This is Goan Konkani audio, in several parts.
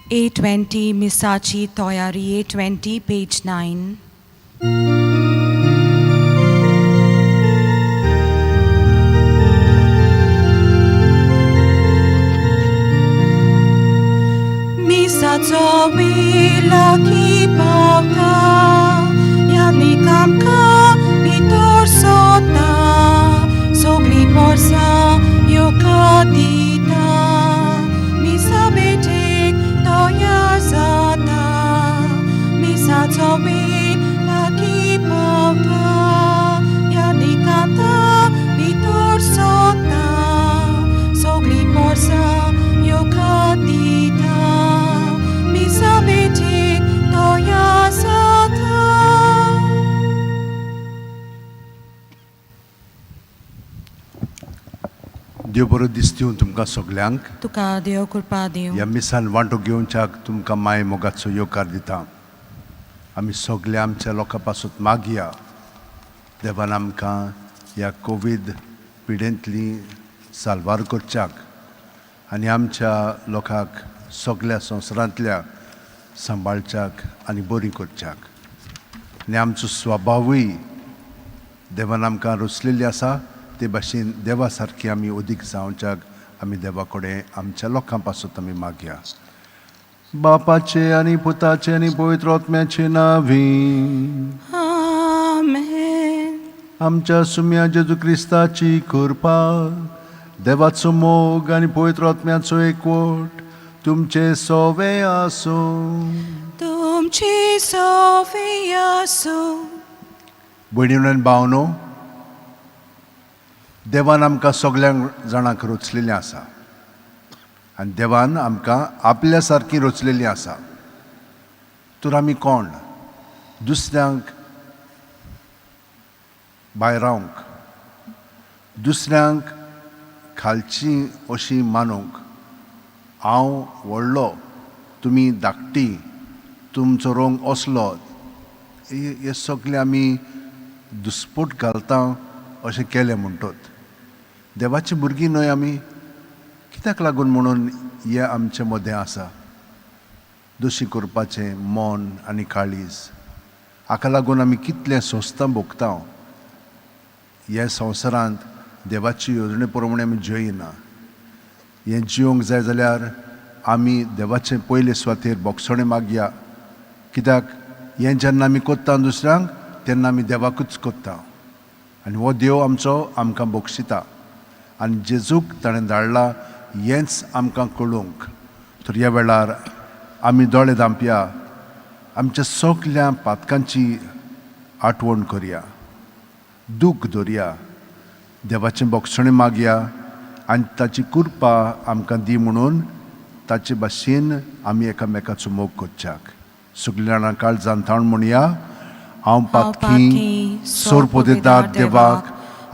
A20 मिसाची तयारी. A20, page 9. मिसाचो वेळ लागीं पावता, यादीक आमकां भितर सोदता, सगळीं पोरसां येवकार दिता, मिसा भेटेक तयार जाता. मिसाचो वेळ लागीं पावता, यादीक आमकां भितर सोदता, सगळीं पोरसां येवकार दिता, मिसा भेटेक तयार जाता. देव बरो दीस दिवन तुमकां सगल्यांक. तुका देव कृपा दिवं. ह्या मिसान वांटो घेवच्याक तुमकां माय मोगाचो येवकार दिता. आमी सगळे आमच्या लोकां पासून मागया, देवान आमकां ह्या कोवीड पिडेंतली साल्वार करच्याक आनी आमच्या लोकांक सगल्या संवसारांतल्या सांबाळच्याक आनी बरी करच्याक. आनी आमचो स्वभावूय देवान आमकां रचलेली आसा ते भाशेन देवा सारकी आमी अदीक जावच्याक आमी देवा कडेन आमच्या लोकां पासून आमी मागया. बापाचे आनी पुताचे आनी पवित्र आत्म्याचे नांवी. आमेन. आमच्या सुम्या जेजू क्रिस्ताची कृपा, देवाचो मोग आनी पवित्र आत्म्याचो एकवट तुमचे सोवे आसूं. तुमची सोवे आसूं. भयणीनो आनी भावनो, देवान आमकां सगल्यांक जाणांक रचलेलें आसा आनी देवान आमकां आपल्या सारकी रचलेली आसा. तर आमी कोण दुसऱ्यांक भायरावंक, दुसऱ्यांक खालची अशी मानूंक? हांव व्हडलो, तुमी धाकटी, तुमचो रंग असलो, हे सगळे आमी दुस्पूट घालता अशें केलें म्हणटत देवाची भुरगीं न्हय आमी? कित्याक लागून म्हणून हें आमचे मदें आसा दोशी करपाचें मन आनी काळीज? हाका लागून आमी कितलें सोंसता, भोगता. ह्या संवसारांत देवाची येवजणे प्रमाणे आमी जियेना. हें जिवंक जाय जाल्यार आमी देवाचे पयले सुवातेर बोगसणें मागया, कित्याक हें जेन्ना आमी कोत्ता दुसऱ्यांक तेन्ना आमी देवाकूच कोत्ता आनी हो देव आमचो आमकां बक्षिता आनी जेजूक ताणें धाडला हेंच आमकां कळूंक. तर ह्या वेळार आमी दोळे धांपया, आमच्या सगल्या पातकांची आठवण करया, दूख धरया, देवाचें बोगसणें मागया आनी ताची कृपा आमकां दी म्हणून ताचे भाशेन आमी एकामेकाचो मोग करच्याक. सगळीं जाणां काळजान ताण म्हणया, हांव पातकी सोरपोदेदार देवाक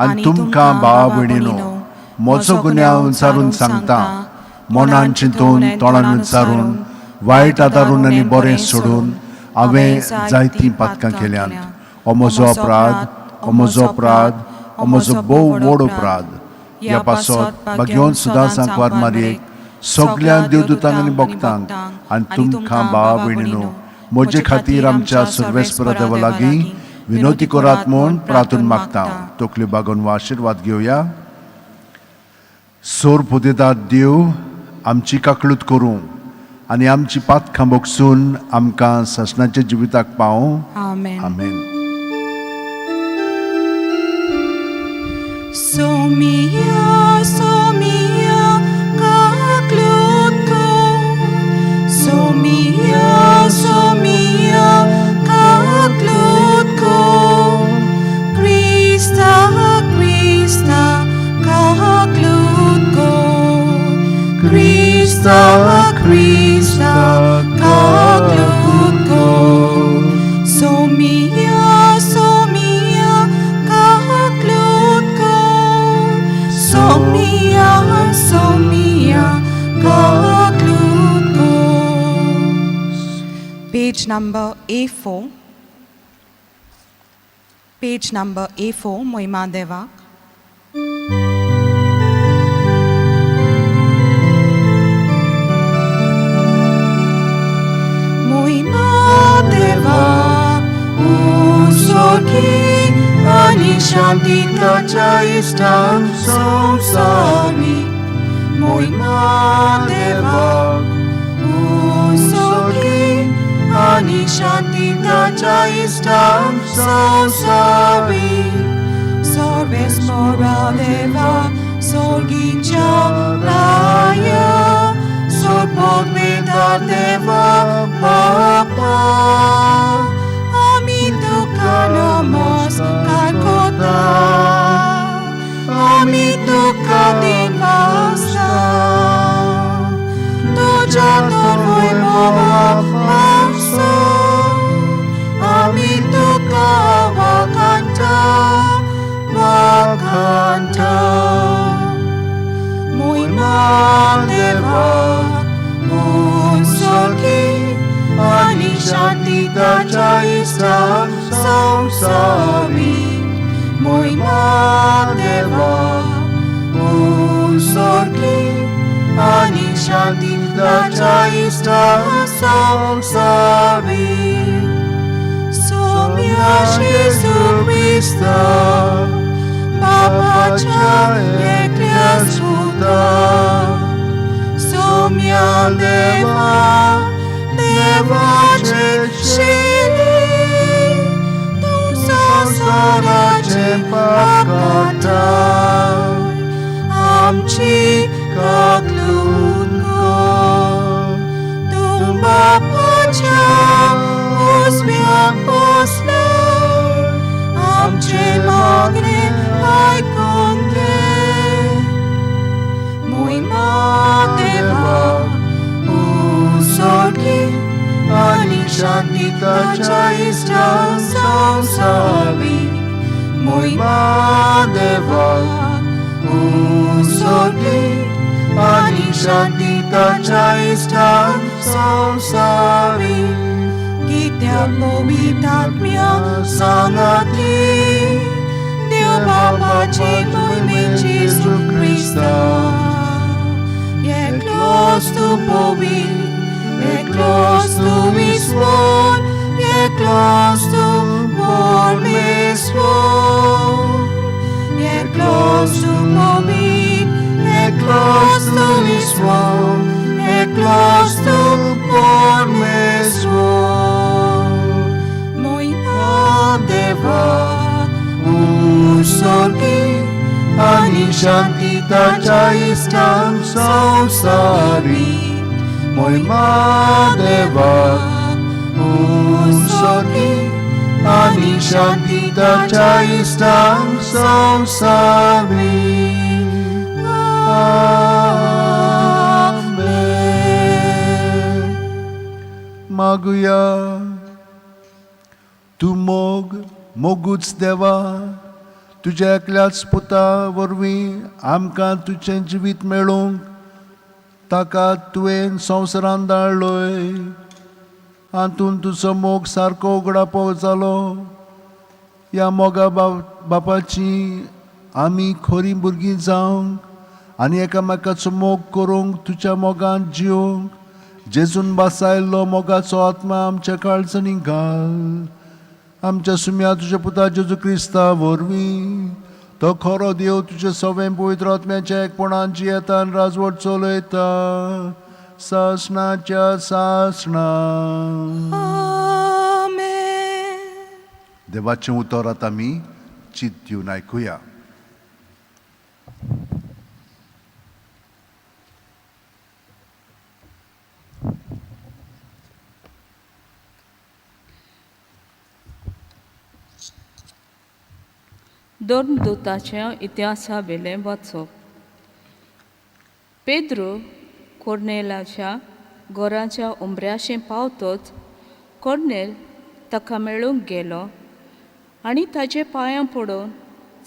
आनी तुमकां भाव भयणीनो म्हजो गुन्यांव विचारून सांगता. मनान चिंतून, तोंडान विचारून, वायट आदारून आनी बरें सोडून हांवें जायतीं पातकां केल्यांत. हो म्हजो अपराध, हो म्हजो अपराध, हो म्हजो भोव व्हड अपराध. ह्या पासत भाग्योन सुद्दां सांकवार मारयेक, सगल्या देवदूतांक आनी भक्तांक आनी तुमकां भाव भयणीनो म्हजे खातीर आमच्या सर्वेस्परा देवा लागीं विनोती करात म्हूण प्रार्थून मागता. तकल्यो बागोवन हो आशिर्वाद घेवया. सोर पुदेदार देव आमची काकळूत करूं आनी आमची पातकां भोगसून आमकां सासणाच्या जिविताक पावूं. आमेन. आमेन. सोमिया, सोमिया, काकलूत कर. सोमिया, सोमिया, काकलूत कर. क्रिस्ता, क्रिस्ता, काकलूत कर. क्रिस्ता, क्रिस्ता, काकलूत कर. सोमिया, सोमिया, काकलूत कर. सोमिया, सोमिया, काकलूत कर. Page number A4. Page number A4, मोहिमा देवाक. सोरगी आनी शांती ताच्या इश्टांक संवसारी मोहिमा देवाक सोरगी आनी शांती ताच्या इश्टांक संवसारी Sorves mora deva, sorgincha laya, sorpot deva papa. Ami tuka namaskar kota, ami tuka din vasta. Tuja torvoi bova pasa, ami tuka wakanta. Wakanta Moima deva Unsorgi Ani shanti tacha istam samsari Moima deva Unsorgi Ani shanti tacha istam samsari Somya Jesu Christa Babacha eklias puta Somya deva deva cheshili Tu sasarache pakata Amchi kaklungo Tum babacha usmiak posla Amche magne aikonte Moima deva Usorgi Ani shanti tacha ista samsari Moima deva Usorgi Ani shanti tacha ista samsari Kitya povitatmya sangati Deo Babachi moime Jesu Christa Eklos tu povi, eklos tu mismon, eklos tu por mismon. Eklos tu povi, eklos tu mismon, eklos tu por mismon. Moima deva Usorgi Ani shanti tacha istam samsari Moima deva Usorgi Ani shanti tacha istam samsari Amen. Maguya तूं मोग मोगूच देवा तुज्या एकल्याच पुता वरवीं आमकां तुजें जिवीत मेळूंक ताका तुवें संवसारान धाडलोय हातूंत तुजो मोग सारको उगडापो जालो ह्या मोगा बापाची आमी खोरी भुरगीं जावंक आनी एकामेकाचो मोग करूंक तुज्या मोगान जिवंक जेजून बासायल्लो मोगाचो आत्मा आमच्या काळजांनी घाल आमच्या सुम्या तुज्या पुता जेजू क्रिस्ता वरवीं तो खरो देव तुजे सवें पवित्र आत्म्याच्या एकपणान जियेता आनी राजवट चलयता सासणाच्या सासणा. Amen. देवाचें उतर आतां आमी चित दिवन आयकुया. धर्मदूताच्या इतिहासावेलें वाचप. पेद्रू कोर्नेलाच्या घराच्या उमऱ्याशें पावतच कोर्नेल ताका मेळूंक गेलो आनी ताचे पांयां पडून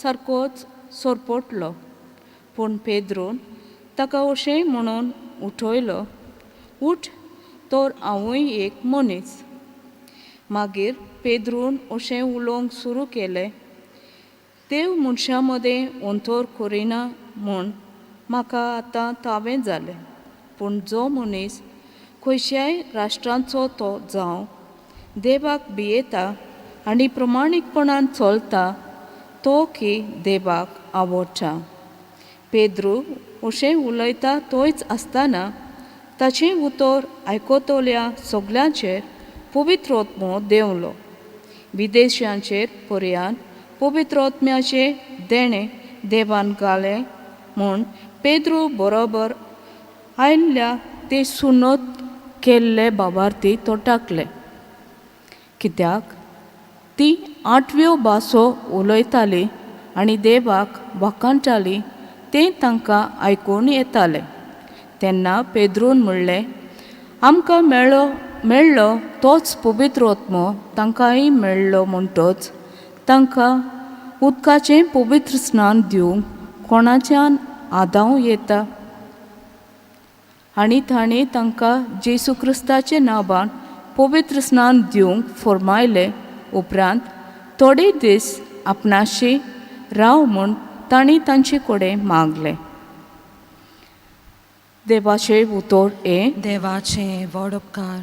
सारकोच सोरपोटलो. पूण पेद्रून ताका अशें म्हणून उठयलो, उठ, तर हांवूय एक मनीस. मागीर पेद्रून अशें उलोवंक सुरू केलें, देव मनशां मदें अंतर करिना म्हूण म्हाका आतां तावें जालें. पूण जो मनीस खंयच्याय राष्ट्रांचो तो जावं देवाक भियेता आनी प्रमाणीकपणान चलता तो की देवाक आवडटा. पेद्रू अशें उलयता थंयच आसतना ताचें उतर आयकतल्या सगल्यांचेर पवित्र आत्मो देंवलो. विदेशांचेर पर्यान पवित्र आत्म्याचें देणें देवान घालें म्हूण पेद्रू बरोबर आयिल्ल्या ते सुनत केल्ले बाबार्थी तो टाकले. कित्याक ती आठव्यो भासो उलयताली आनी देवाक वाखाणटाली तें तांकां आयकून येतालें. तेन्ना पेद्रून म्हणलें, आमकां मेळ्ळो तोच पवित्र आत्मो तांकांय मेळ्ळो म्हणटच तांकां उदकाचें पवित्र स्नान दिवंक कोणाच्यान आदाव येता. आनी ताणें तांकां जेजू क्रिस्ताच्या नांवान पवित्र स्नान दिवंक फर्मायलें. उपरांत थोडे दीस आपणाशी राव म्हूण तांणी तांचे कडेन मागलें. देवाचें उतर हें. देवाचें व्हड उपकार.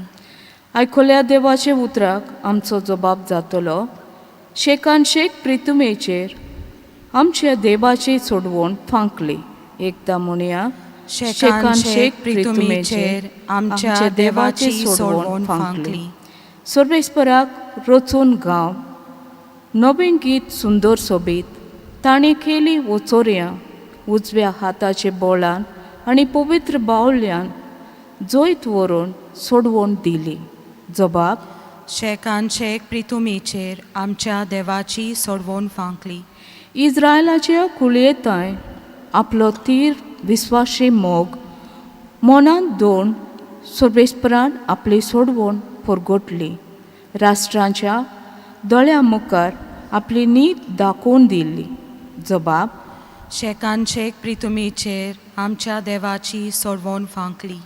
आयकुल्या देवाचे उतराक आमचो जबाब जातलो. शेकान शेक प्रितुमेचेर आमच्या देवाची सोडवण फांकली. एकदां म्हणया, शेकान शेक प्रितुमेचेर आमच्या देवाची सोडवण फांकली. सर्वेस्पराक रचून गांव नवीन गीत सुंदर सोबीत ताणें केली वचोरयां उजव्या हाताचे बोळान आनी पवित्र बावल्यान जैत व्हरून सोडवण दिली. जबाब, शेकान शेक प्रितुमेचेर आमच्या देवाची सोडवण फांकली. इस्रायलाच्या कुळयेताय आपलो तीर विस्वाशी मोग मनांत दोन सर्वेस्परान आपली सोडवण परगटली. राष्ट्रांच्या दोळ्या मुखार आपली नीत दाखोवन दिली. जबाब, शेकान शेक प्रितुमेचेर आमच्या देवाची सोडवण फांकली.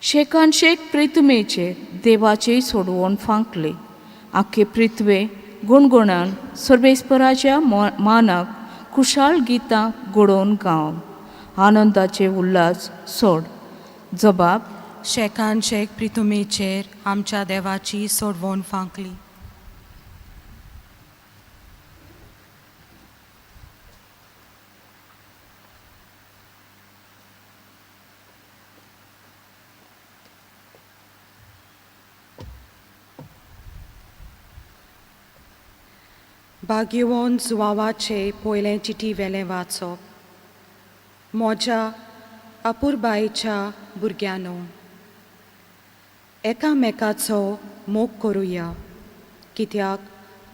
शेकान शेक प्रितुमेचेर देवाची सोडवण फांकली. आख्खे पृथ्वे गुणगुणान सर्वेस्पराच्या मानाक खुशाल गितां घडोवन गांव आनंदाचे उल्हास सोड. जबाब, शेकान शेक प्रितुमेचेर आमच्या देवाची सोडवण फांकली. भाग्यवन जुवावाचे पयलें चिटी वेलें वाचप. म्हज्या अपुरबायेच्या भुरग्यांनो, एकामेकाचो मोग करुया, कित्याक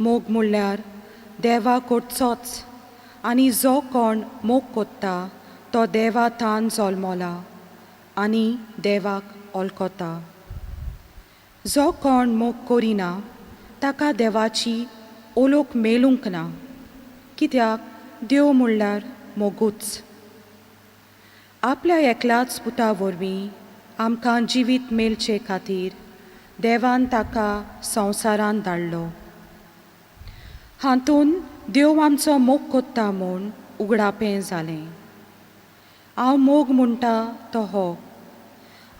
मोग म्हणल्यार देवा करचोच आनी जो कोण मोग कोत्ता तो देवा थान जल्मला आनी देवाक वळखता. जो कोण मोग करिना ताका देवाची ओलोक मेळूंक ना, कित्याक देव म्हणल्यार मोगूच. आपल्या एकल्याच पुता वरवीं आमकां जिवीत मेळचे खातीर देवान ताका संवसारांत धाडलो. हातूंत देव आमचो मोग कोत्ता म्हूण उगडापें जालें. हांव मोग म्हणटा तो हो,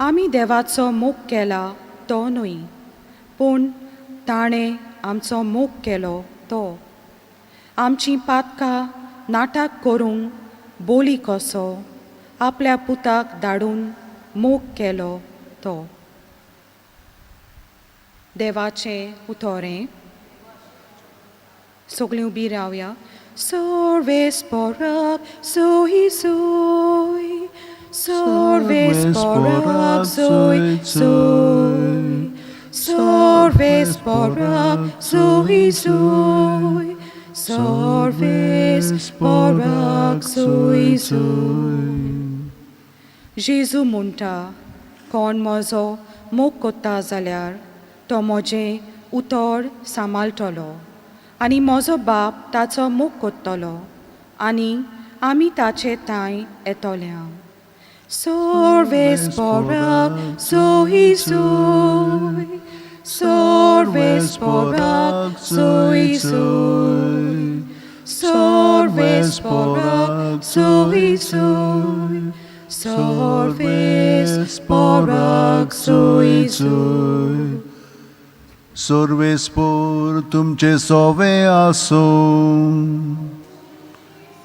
आमी देवाचो मोग केला तो न्हय, पूण ताणें आमचो मोग केलो तो. आमचीं पातकां नाटक करूंक बोली कसो आपल्या पुताक धाडून मोग केलो तो. देवाचें उतोरें. सगळीं उबी रावया. सर्वेस्पराक सोय सोय, सर्वेस्पराक सोय सोय, सर्वेस्पराक सोय सोय, सर्वेस्पराक सोय सोय. जेजू म्हणटा, कोण म्हजो मोग कोत्ता जाल्यार तो म्हजें उतर सांबाळटलो आनी म्हजो बाप ताचो मोग कोत्तलो आनी आमी ताचे थांय येतल्या. सर्वेस्पराक सोय सोय, सर्वेस्पराक सोय सोय, सर्वेस्पराक सोय सोय, सर्वेस्पराक सोय सोय. सर्वेस्पर तुमचे सोवे आसूं,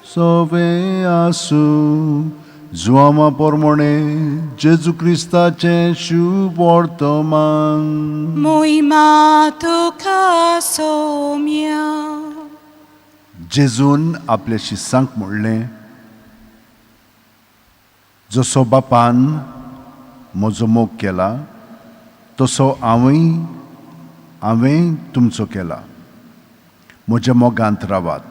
सोवे आसूं. जुआमा पोरमोणे जेजू क्रिस्ताचें शुभ वर्तमान. मोहिमा तुका सोम्या. जेजून आपल्या शिसांक म्हणलें, जसो बापान म्हजो मोग केला तसो हांवूय हांवें तुमचो केला. म्हज्या मोगांत रावात.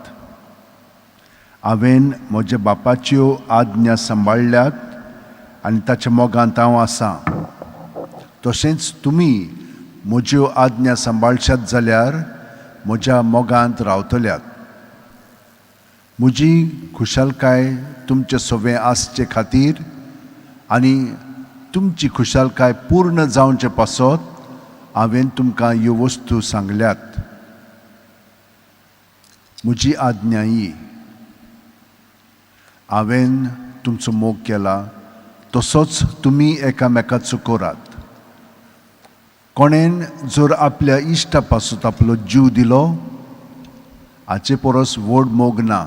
हांवें म्हज्या बापाच्यो आज्ञा सांबाळ्ळ्यात आनी ताच्या मोगांत हांव आसा. तशेंच तुमी म्हज्यो आज्ञा सांबाळशात जाल्यार म्हज्या मोगांत रावतल्यात. म्हजी खुशालकाय तुमचे सवें आसचे खातीर आनी तुमची खुशालकाय पूर्ण जावचे पासत हांवें तुमकां ह्यो वस्तू सांगल्यात. म्हजी आज्ञा ही, हांवें तुमचो मोग केला तसोच तुमी एकामेकाचो करात. कोणेन जर आपल्या इश्टा पासत आपलो जीव दिलो हाचे परस व्हड मोग ना.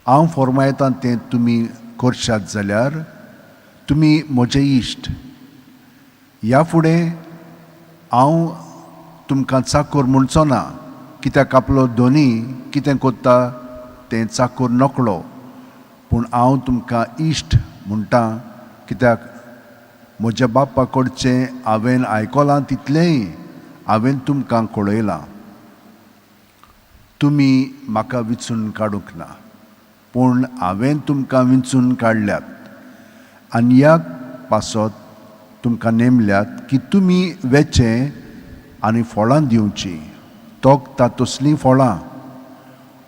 हांव फॉर्मायतां तें तुमी करशात जाल्यार तुमी म्हजे इश्ट. ह्या फुडें हांव तुमकां चाकोर म्हणचो ना, कित्याक आपलो दोनी कितें कोत्ता तें चाकोर नकळो. पूण हांव तुमकां इश्ट म्हणटा, कित्याक म्हज्या बापा कडचें हांवें आयकलां तितलेंय हांवें तुमकां कळयलां. तुमी म्हाका विचून काडूंक ना, पूण हांवें तुमकां विंचून काडल्यात आनी ह्या पासत तुमकां नेमल्यात की तुमी वेचें आनी फळां दिवचीं, तोखता तसलीं फळां.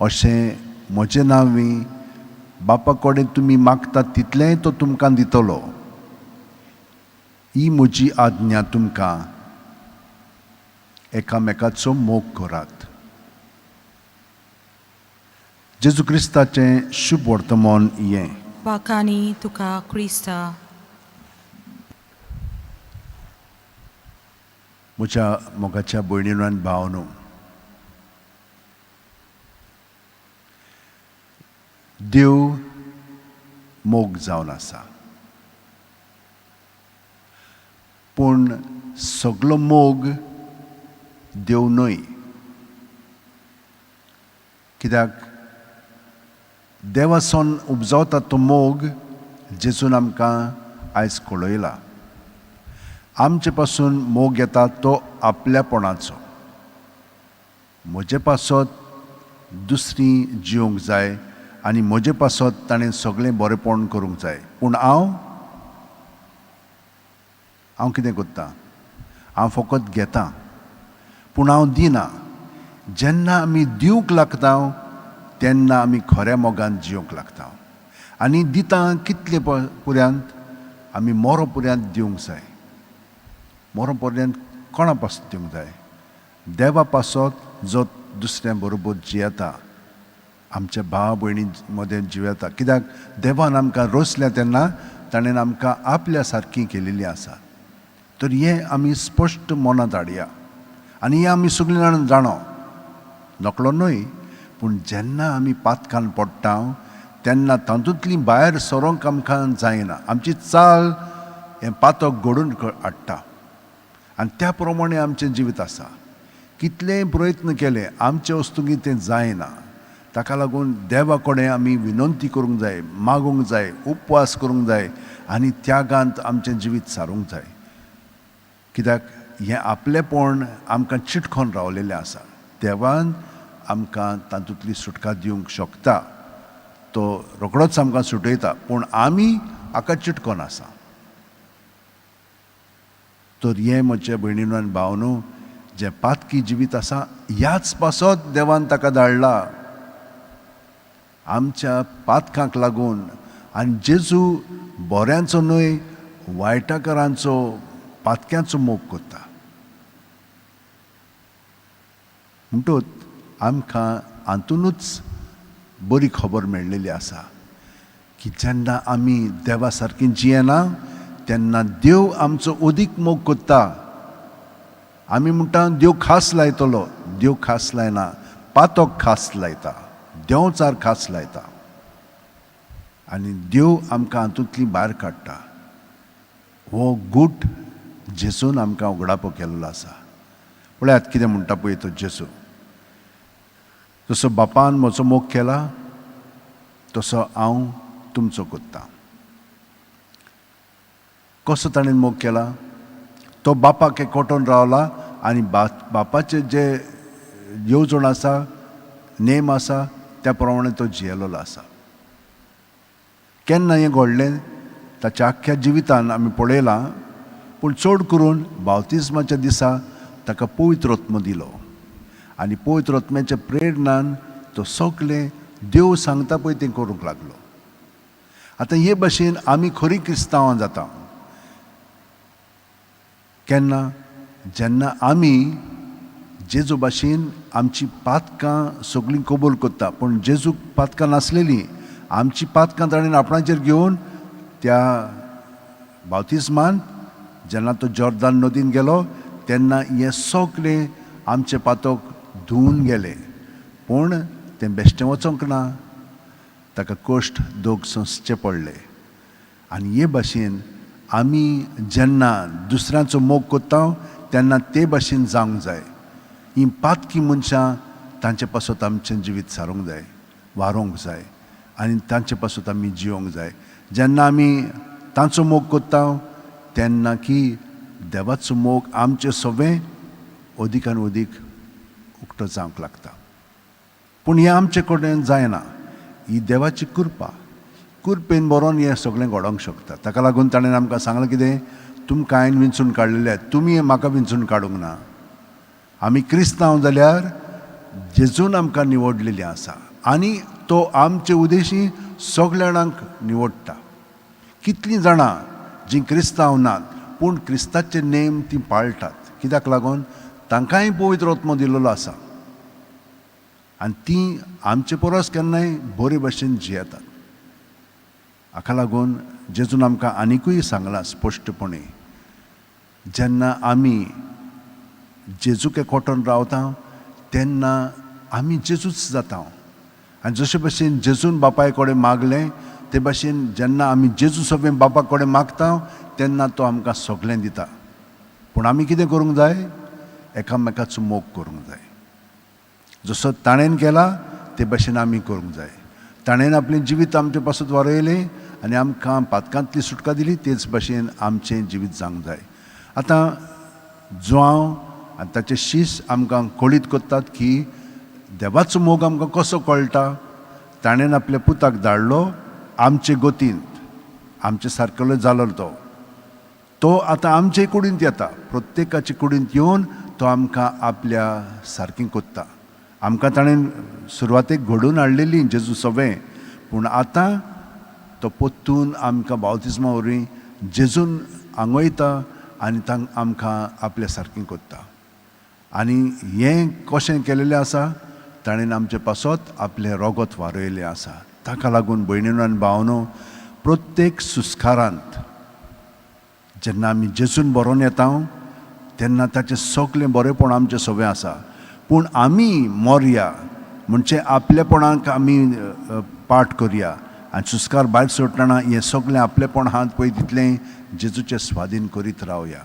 अशें म्हजें नांवी बापा कडेन तुमी मागता तितलेंय तो तुमकां दितलो. ही म्हजी आज्ञा तुमकां, एकामेकाचो मोग करात. जेजू क्रिस्ताचें शुभ वर्तमान हें. वाखाणी तुका क्रिस्ता. म्हज्या मोगाच्या भयणीन आनी भावनो, देव मोग जावन आसा, पूण सगलो मोग देव न्हय. कित्याक देवासून उपजावता तो मोग जेजून आमकां आयज कळयला. आमचे पासून मोग येता तो आपल्यापणाचो. म्हजे पासत दुसरी जिवंक जाय आनी म्हजे पासत ताणें सगळें बरेंपण करूंक जाय. पूण हांव हांव कितें करता? हांव फकत घेतां, पूण हांव दिना. जेन्ना आमी दिवंक लागता तेन्ना आमी खऱ्या मोगान जिवंक लागता. आनी दिता कितले पुर्यांत आमी मोरो पुर्यांत दिवंक जाय. मोरो पर्यंत कोणा पासत दिवंक जाय? देवा पासत जो दुसऱ्या बरोबर जियेता, आमच्या भाव भयणी मदें जियेता. कित्याक देवान आमकां रोसल्या तेन्ना ताणें आमकां आपल्या सारकी केलेली आसा. तर हें आमी स्पश्ट मनांत हाडया आनी हें आमी सगळीं जाणां जाणो नकळो न्हय. पूण जेन्ना आमी पातकान पडटा तेन्ना तातूंतली भायर सरोंक आमकां जायना. आमची चाल हें पातक घडून हाडटा आनी त्या प्रमाणे आमचें जिवीत आसा. कितलेय प्रयत्न केले आमचे वस्तुंकी तें जायना. ताका लागून देवा कडेन आमी विनंती करूंक जाय, मागूंक जाय, उपवास करूंक जाय आनी त्यागांत आमचें जिवीत सारूंक जाय. कित्याक हें आपलेपण आमकां चिटकोन रावलेलें आसा. देवान आमकां तातूंतली सुटका दिवंक शकता, तो रोखडोच आमकां सुटयता, पूण आमी हाका चिटकोन आसा. तर हें म्हज्या भयणीनो आनी भावनो, जें पातकी जिवीत आसा ह्याच पासत देवान ताका धाडला आमच्या पातकांक लागून. आनी जेजू बऱ्यांचो न्हय वायटाकारांचो पातक्यांचो मोग करता. म्हणटूच आमकां हातूनच बरी खबर मेळ्ळेली आसा की जेन्ना आमी देवा सारकी जियेना तेन्ना देव आमचो अदीक मोग करता. आमी म्हणटा देव खास लायतलो, देव खास लायना, पातोक खास लायता, देंवचार खास लायता आनी देव आमकां हातूंतली भायर काडटा. हो गूट जेजून आमकां उगडापो केल्लो आसा. पळयात कितें म्हणटा पळय तो जेजू, जसो बापान म्हजो मोग केला तसो हांव तुमचो कोत्तां. कसो ताणें मोग केला? तो बापाक एकवटून रावला आनी बापाचे जे येवजण आसा, नेम आसा, त्या प्रमाणे तो जियेलेलो आसा. केन्ना हें घडलें ताच्या आख्ख्या जिवितान आमी पळयलां, पूण चड करून बावतिज्माच्या दिसा ताका पवित्र आत्मो दिलो आनी पवित्र आत्म्याच्या प्रेरणान तो सगलें देव सांगता पळय तें करूंक लागलो. आतां हे भाशेन आमी खरी क्रिस्तांवां जाता केन्ना? जेन्ना आमी जेजू भाशेन आमची पातकां सगळीं कबूल करता. पूण जेजूक पातकां नासलेलीं, आमची पातकां ताणें आपणाचेर घेवन त्या बावतिज्मान जेन्ना तो जॉर्दान नदीन गेलो तेन्ना हें सगळें आमचें पातक धुवन गेलें. पूण तें बेश्टें वचोंक ना, ताका कश्ट दोग सोंसचे पडले. आनी हे भाशेन आमी जेन्ना दुसऱ्यांचो मोग करता तेन्ना ते भाशेन जावंक जाय. ही पातकी मनशां तांचे पासत आमचें जिवीत सारूंक जाय, वारोवंक जाय आनी तांचे पासत आमी जिवोंक जाय. जेन्ना आमी तांचो मोग करता तेन्ना की देवाचो मोग आमचें सगळें अदीक आनी अदीक उक्तो जावंक लागता. पूण हें आमचे कडेन जायना, ही देवाची कृपा. कृपेन बरोवन हें सगळें घडोवंक शकता. ताका लागून ताणें आमकां सांगलां कितें, तुमकां हांवें विंचून काडलेलें, तुमी म्हाका विंचून काडूंक ना. आमी क्रिस्तांव जाल्यार जेजून आमकां निवडलेली आसा आनी तो आमचे उद्देशी सगल्या जाणांक निवडटा. कितलीं जाणां जीं क्रिस्तांव नात पूण क्रिस्ताचे नेम तीं पाळटात. कित्याक लागून? तांकांय पवित्र आत्मो दिल्लो आसा आनी तीं आमचे परस केन्नाय बरे भशेन जियेतात. हाका लागून जेजून आमकां आनिकूय सांगलां स्पश्टपणे, जेन्ना आमी जेजूक एकवटून रावता तेन्ना आमी जेजूच जाता. आनी जशे भशेन जेजून बापाय कडेन मागलें ते भाशेन जेन्ना आमी जेजू सगळें बापा कडेन मागता तेन्ना तो आमकां सगळें दिता. पूण आमी कितें करूंक जाय? एकामेकाचो मोग करूंक जाय. जसो ताणें केला ते भाशेन आमी करूंक जाय. ताणें आपलें जिवीत आमचे पासत वारयलें आनी आमकां पातकांतली सुटका दिली, तेच भाशेन आमचें जिवीत जावंक जाय. आतां जुआंव आनी ताचे शीस आमकां कळीत करतात की देवाचो मोग आमकां कसो कळटा. ताणें आपल्या पुताक धाडलो आमचे गतींत, आमचे सारकेलो जालो तो. तो आतां आमचे कुडींत येता, प्रत्येकाचे कुडींत येवन तो आमकां आपल्या सारकें कोत्ता. आमकां ताणें सुरवातेक घडोवन हाडलेली जेजू सवें, पूण आतां तो पोत्तून आमकां बावतिज्मा वरवीं जेजून आंगयता आनी तांकां आमकां आपल्या सारकें कोत्ता. आनी हें कशें केलेलें आसा? ताणें आमचे पासत आपलें रोगत वारयलें आसा. ताका लागून भयणीनो आनी भावनो, प्रत्येक सुस्कारांत जेन्ना आमी जेजून बरोवन येता तेन्ना ताचें सगळें बरेंपण आमचें सगळें आसा. पूण आमी मोरया म्हणजे आपलेपणाक आमी पाठ करया आनी सुस्कार भायर सोडटना हें सगळें आपलेपण हात पळय तितलें जेजूचें स्वाधीन करीत रावया.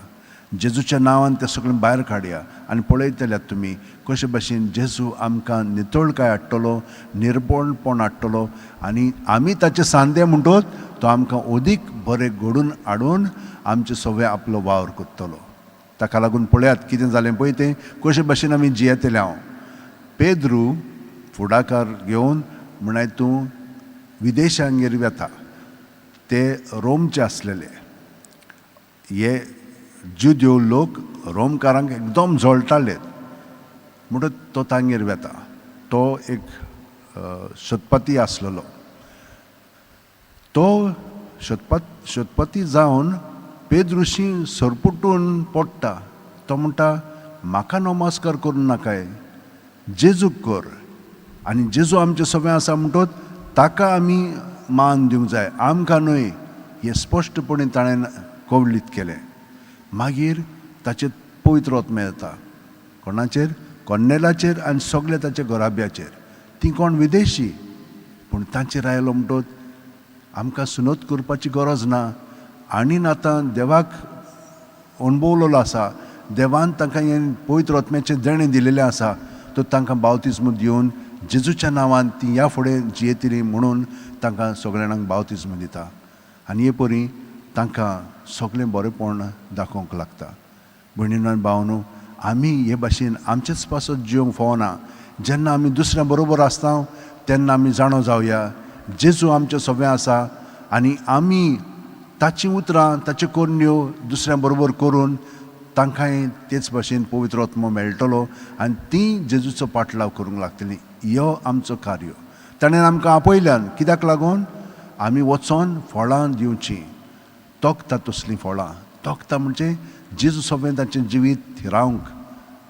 जेजूच्या नांवान तें सगळें भायर काडया आनी पळयतल्यात तुमी कशे भाशेन जेजू आमकां नितळकाय हाडटलो, निर्बणपण हाडटलो आनी आमी ताचे सांदे म्हणटोच तो आमकां अदीक बरें घडून हाडून आमचे सगळें आपलो वावर करतलो. ताका लागून पळयात कितें जालें पळय तें कशे भाशेन आमी जियेतले. हांव पेद्रू फुडाकार घेवन म्हणाय तूं विदेशांगेर वता, ते रोमचे आसलेले. हे जुदेव लोक रोमकारांक एकदम जळटाले म्हणटच तो तांगेर वता. तो एक शतपती आसलेलो. तो शतपती जावन पेद्रुशी सरपुटून पडटा. तो म्हणटा म्हाका नमस्कार करूं नाकाय, जेजूक कर. आनी जेजू आमचें सगळें आसा म्हणटच ताका आमी मान दिवंक जाय, आमकां न्हय. हें स्पश्टपणे ताणें कवलीत केलें. मागीर ताचे पवित्र आत्मा येता. कोणाचेर? कोर्नेलाचेर आनी सगळे ताच्या घराब्याचेर. तीं कोण विदेशी, पूण तांचेर आयलो म्हणटच आमकां सुनत करपाची गरज ना. आनी आतां देवाक अणभवलेलो आसा, देवान तांकां हें पवित्र आत्म्याचें देणें दिलेलें आसा, तर तांकां बावतिज्म दिवन जेजूच्या नांवान ती ह्या फुडें जियेतली म्हणून तांकां सगळ्या जाणांक बावतिज्म दिता. आनी हे परी तांकां सगळें बरेंपण दाखोवंक लागता. भयणीनो आनी भावनो, आमी हे भाशेन आमचेच पासत जिवंक फावना. जेन्ना आमी दुसऱ्या बरोबर आसता तेन्ना आमी जाणो जावया जेजू आमचें सगळें आसा आनी आमी ताचीं उतरां ताच्यो करण्यो दुसऱ्या बरोबर करून तांकांय तेच भाशेन पवित्र आत्मो मेळटलो आनी तीं जेजूचो पाटलाव करूंक लागतलीं. ह्यो आमचो कार्य ताणें आमकां आपयल्यान कित्याक लागून आमी वचोन फळां दिवचीं, तोखता तसलीं फळां. तोखता म्हणजे जेजू सगळें तांचें जिवीत थिरावंक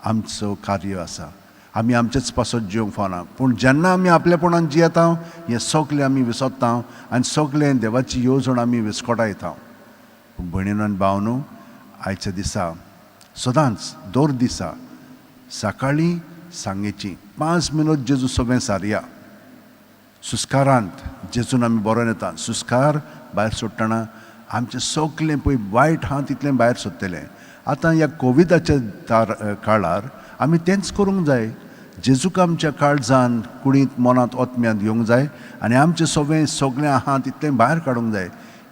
आमचो कार्य आसा. आमी आमचेच पासत जिवंक फावना, पूण जेन्ना आमी आपलेपणान जियेता हें सगळें आमी विसरता आनी सगळें देवाची येवजण आमी विस्कटायता. पूण भयणीनो आनी भावनो, आयच्या दिसा सदांच दर दिसा सकाळीं सांगेची 5 मिनट जेजू सगळें सारया. सुस्कारांत जेजून आमी बरोवन येता. सुस्कार भायर सोडटना आमचें सगळें पळय वायट आहा तितलें भायर सोडटलें. आतां ह्या कोविडाच्या काळार आमी तेंच करूंक जाय. जेजूक आमच्या काळजान कुडींत मनांत आत्म्यांत घेवंक जाय आनी आमचें सगळें सगळें आहा तितलें भायर काडूंक जाय.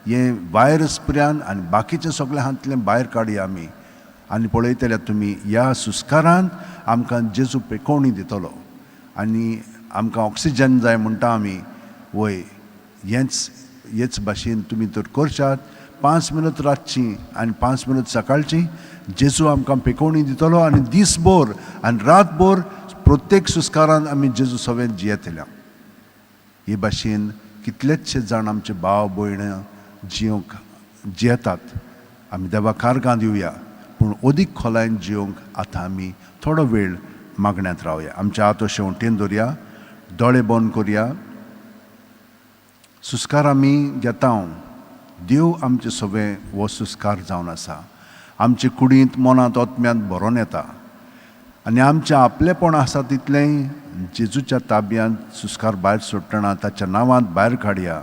हें वायरस पर्यंत आनी बाकीचें सगळें आहा तितलें भायर काडया आमी. आनी पळयतले तुमी ह्या सुस्कारांत आमकां जेजू पेकोवणी दितलो आनी आमकां ऑक्सिजन जाय म्हणटा आमी. वय हेंच हेच भाशेन तुमी तर करशात. 5 मिनट रातची आनी 5 मिनट सकाळची जेजू आमकां पेकोवणी दितलो आनी दीसभर आनी रातभर प्रत्येक सुस्कारान आमी जेजू सगळें जियेतले. हे भाशेन कितलेचशे जाण आमचे भाव भयणां जियोंक जियेतात. आमी देवा कारगां दिवया, पूण अदीक खोलायेन जियोंक आतां आमी थोडो वेळ मागण्यांत रावया. आमच्या हात अशें वटेन दवरया, दोळे बंद करया. सुस्कार आमी घेता. देव आमचे सगळें हो सुस्कार जावन आसा. आमचे कुडींत मनांत आत्म्यांत भरोन येता आनी आमचें आपलेपण आसा तितलें जेजूच्या ताब्यांत सुस्कार भायर सोडटना ताच्या नांवांत भायर काडया.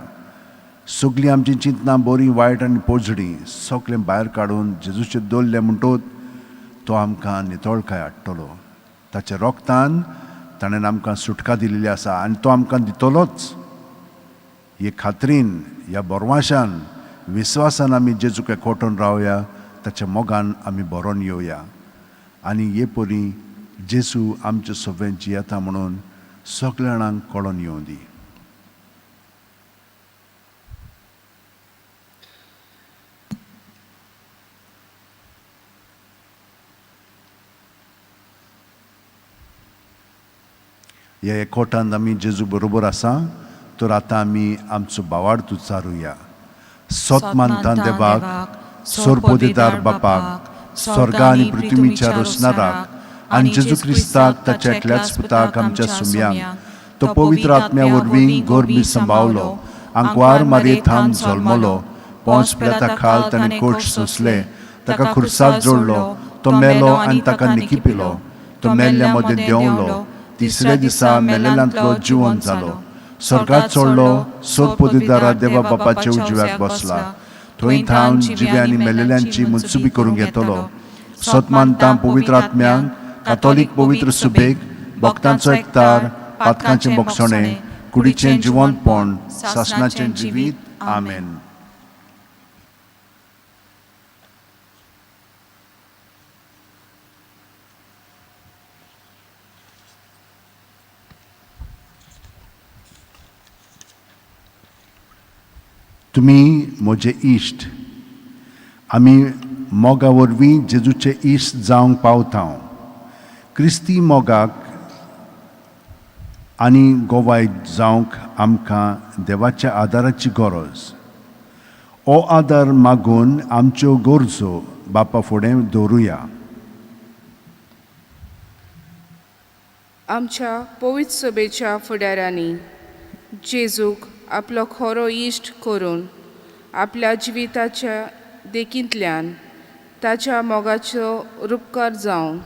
सगळीं आमचीं चिंतनां बरीं वायट आनी पोजडीं सगळें भायर काडून जेजूचेर दवरलें म्हणटोच तो आमकां नितळकाय हाडटलो. ताच्या रोगतान ताणें आमकां सुटका दिल्ली आसा आनी तो आमकां दितलोच. हे खात्रीन ह्या बोरवाशान विस्वासान आमी जेजूक एकवटून रावया, ताच्या मोगान आमी भरोन येवया आनी हे परी जेजू आमचे सगळें जियेता म्हणून सगळ्या जाणांक कळोन येवं दी. ह्या एकवटान आमी जेजू बरोबर आसा तर आतां आमी आमचो भावार्थ उच्चारुया. सत मानता देवाक, सोरपोदेदार बापाक, स्वर्गा आनी पृथ्वीच्या रोसणाराक आनी जेजू क्रिस्ताक ताच्या एकल्याच पुताक आमच्या सुम्यांक, तो पवित्र आत्म्या वरवीं गर्भी संभावलो, आंकवार मारयेथावन जल्मलो, पोंच प्लेता खाल ताणें कोश सोंसले, ताका खुर्साक जोडलो, तो मेलो आनी ताका निकिपिलो, तो मेल्ल्या मदें देंवलो, तिसऱ्या दिसा मेलेल्यांतलो जिवन जालो, स्वर्गात चडलो, सोरपोदेदारा देवा बापाच्या उजव्याक बसला, थंय थावन जिव्या आनी मेलेल्यांची मनसुबी करूंक येतलो. सत मानता पवित्र आत्म्यांक, कातोलीक पवित्र सुबेक, भक्तांचो एकतार, पातकांचें बोगसणें, कुडीचें जिवनपण, सासणाचें जिवीत. आमेन. तुमी म्हजे इश्ट, आमी मोगा वरवीं जेजूचे इश्ट जावंक पावता. क्रिस्ती मोगाक आनी गोवाय जावंक आमकां देवाच्या आदाराची गरज. हो आदार मागून आमच्यो गरजो बापा फुडें दवरुया. आमच्या पवित्र सभेच्या फुडाऱ्यांनी जेजूक आपलो खरो इश्ट करून आपल्या जिविताच्या देखींतल्यान ताच्या मोगाचो रुपकार जावन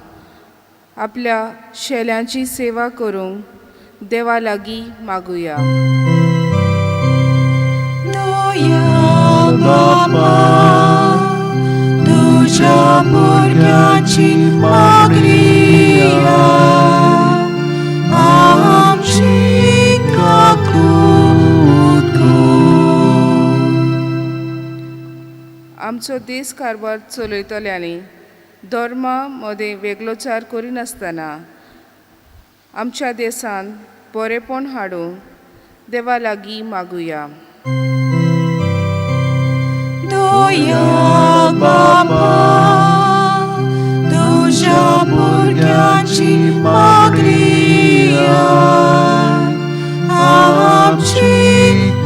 आपल्या शेल्यांची सेवा करूंक देवा लागीं मागुया. दया बापा तुज्या भुरग्याची मागणी आमची काकूत कर. आमचो देश कारभार चलयतल्यांनी धर्मा मदें वेगळोचार करिनासतना आमच्या देशांत बरेपण हाडूंक देवा लागीं मागुया. दया बापा तुज्या भुरग्याची मागणी आमची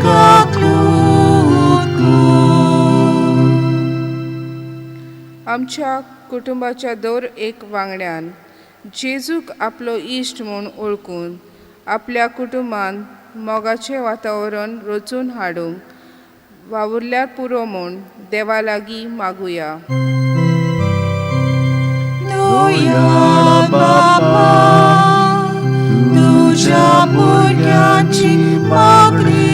काकूत कर. आमच्या कुटुंबाच्या दर एक वांगड्यान जेजूक आपलो इश्ट म्हूण वळखून आपल्या कुटुंबांत मोगाचें वातावरण रचून हाडूंक वावुरल्यार पुरो म्हूण देवा लागीं मागुया. दया बापा तुज्या भुरग्याची मागणी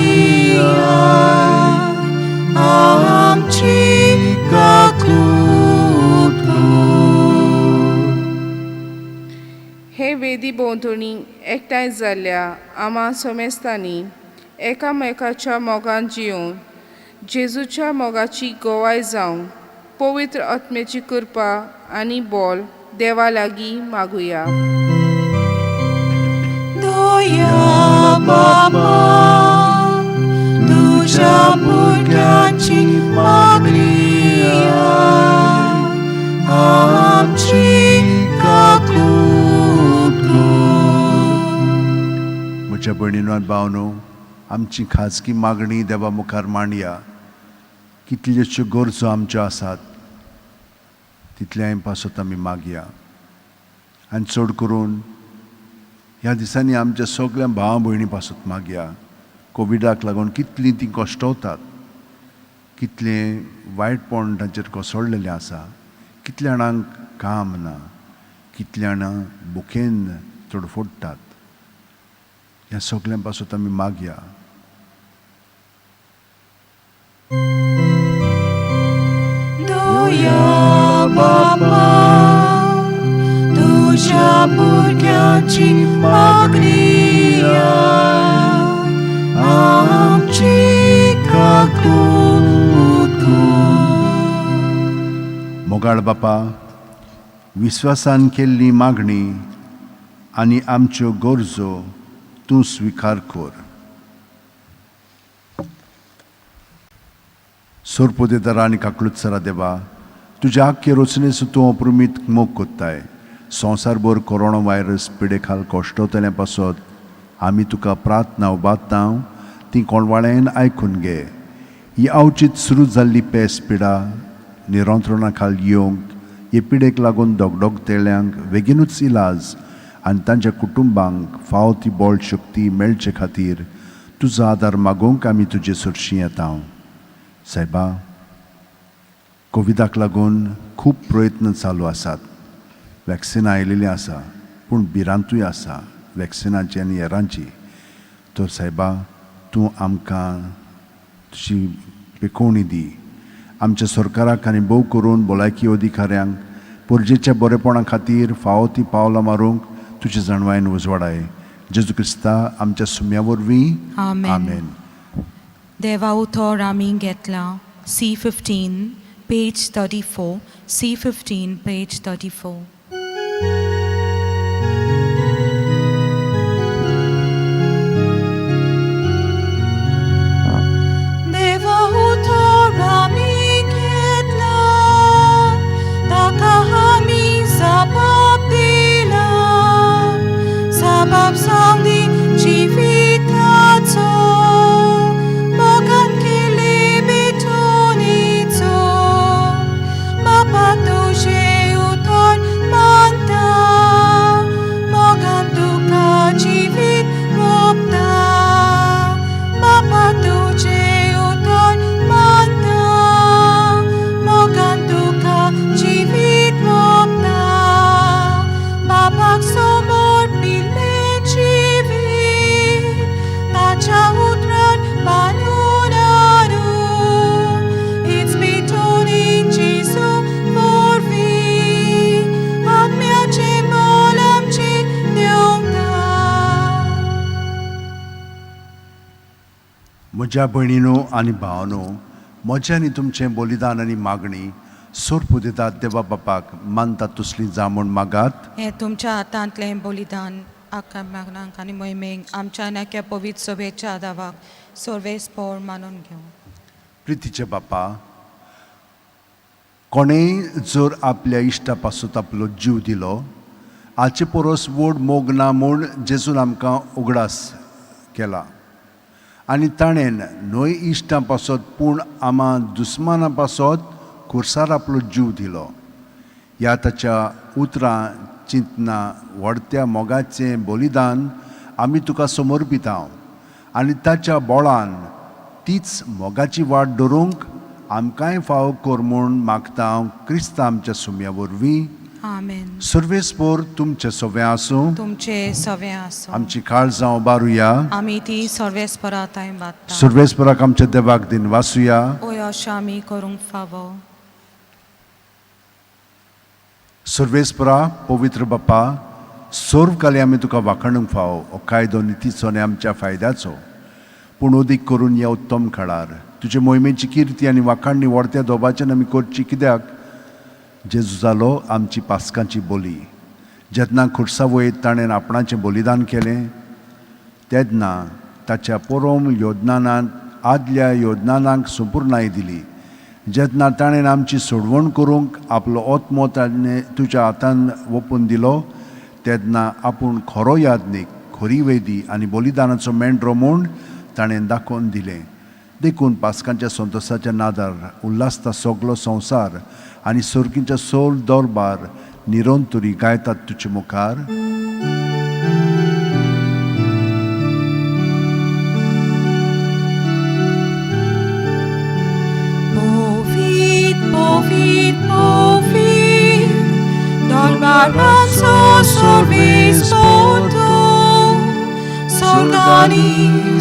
आमची काकूत कर. हे वेदी भोंवतणी एकठांय जाल्ल्या आमा समेस्तांनी एकामेकाच्या मोगान जियोवन जेजूच्या मोगाची गवाय जावन पवित्र आत्म्याची कृपा आनी बोल देवा लागीं मागुया. दया बापा तुज्या भुरग्याची मागणी आमची काकूत कर. म्हज्या भयणीनो आनी भावनो, आमची खाजगी मागणी देवा मुखार मांडया. कितल्योश्यो गरजो आमच्यो आसात तितल्याय पासत आमी मागया. आनी चड करून ह्या दिसांनी आमच्या सगळ्या भाव भयणी पासत मागया. कोविडाक लागून कितलीं तीं कश्टवतात, कितलें वायटपण तांचेर कोसळलेलें आसा, कितल्या जाणांक काम ना, कितल्या जाणां भुकेन तडफडटात. ह्या सगळ्यां पासत आमी मागया. दया बापा तुज्या भुरग्याची मागणी आमची काकूत कर. मोगाळ बापा, विस्वासान केल्ली मागणी आनी आमच्यो गरजो तूं स्विकार कर. सोरपोदेदारा आनी काकलुत्सरा देवा, तुज्या आख्खे रचनेचो तूं अप्रमीत मोग कोत्ताय. संवसारभर कोरोना व्हायरस पिडे खाल कश्टवतल्या पासत आमी तुका प्रार्थना उबारता, ती कोणवाळ्यान आयकून घे. ही अवचीत सुरू जाल्ली पेस पिडा नियंत्रणा खाल येवंक, हे पिडेक लागून दगदगतेल्यांक बेगीनूच इलाज आनी तांच्या कुटुंबांक फावो ती बळ शक्ती मेळचे खातीर तुजो आदार मागूंक आमी तुजे सरशी येता. सायबा, कोविडाक लागून खूब प्रयत्न चालू आसात. वॅक्सिनां आयिल्लीं आसा, पूण भिरांतूय आसा वॅक्सिनाची आनी हेरांची. तर सायबा, तूं आमकां तुजी पेकोवणी दी. आमच्या सरकाराक आनी भोव करून भलायकी अधिकाऱ्यांक परजेच्या बरेपणा खातीर फावो ती पावलां मारूंक तुजे जाणवायेन उजवाडाय. जेजू क्रिस्ता आमच्या सुम्या वरवीं. आमेन. आमेन. देवा उतर आमी घेतला C15 page 34, C15 page 34. देवा उतर आमी घेतला, ताका आमी जबाब दिला, जबाब जावंदी जिविताचो, मोगान केली भेटवणीचो. बापा तुजें उतर मानता, मोगान तुका जिवीत रोपता. बापा तुजें उतर मानता, मोगान तुका जिवीत. म्हज्या भयणीनो आनी भावानो, म्हजें आनी तुमचें बलिदान आनी मागणी सोरपू दितात देवा बापाक मानतात तसली जा म्हूण मागात. हें तुमच्या हातांतलें बलिदान आका मागणांक आनी मोहिमेक आमच्या नाक्या पवित्र सभेच्या दावाक सर्वेस्पोर मानून घेवं. प्रितीचे बापा, कोणेय जर आपल्या इश्टा पासून आपलो जीव दिलो हाचे परस व्हड मोग ना म्हूण जेजून आमकां उगडास केला आनी ताणें न्हय इश्टां पासत पूण आमा दुस्माना पासत खुर्सार आपलो जीव दिलो. ह्या ताच्या उतरां चिंतना व्हडत्या मोगाचें बलिदान आमी तुका समर्पिता आनी ताच्या बोळान तीच मोगाची वाट धरूंक आमकांय फावो कर म्हूण मागता हांव क्रिस्ता आमच्या सुम्या वरवीं. आमेन. सर्वेस्पोर तुमचें सवें आसूं. तुमचे सवें आसूं. आमची काळजां उबारुया. आमी ती सर्वेस्परा थंय बादता. सर्वेस्पराक आमच्या देवाक दिन वासुया. ओय अशें आमी करूंक फावो. सर्वेस्परा पवित्र बापा, सर्व काली आमी तुका वाखाणूंक फावो हो कायदो नितीचो आनी आमच्या फायद्याचो, पूण अदीक करून ह्या उत्तम काळार तुजे मोहिमेची किर्ती आनी वाखाणणी व्हडत्या दोबाच्यान आमी करची, कित्याक जेजू जालो आमची पास्कांची बोली. जेन्ना खुर्सा वयर ताणें आपणाचें बलिदान केलें तेन्ना ताच्या पोरोम योजनानांत आदल्या योजनानांक संपुर्णाय दिली. जेन्ना ताणें आमची सोडवण करूंक आपलो आत्मो ताणें तुज्या हातान ओपून दिलो तेन्ना आपूण खरो याज्ञीक, खरी वेदी आनी बलिदानाचो मेंढरो म्हूण ताणें दाखोवन दिलें. देखून पास्कांच्या संतोसाच्या नादार उल्हासता सगलो संवसार आनी सर्गीच्या सोल दरबार निरंतरी गायतात तुजे मुखार. Povit, povit, povit, dorbarbanso solvis poto, solgani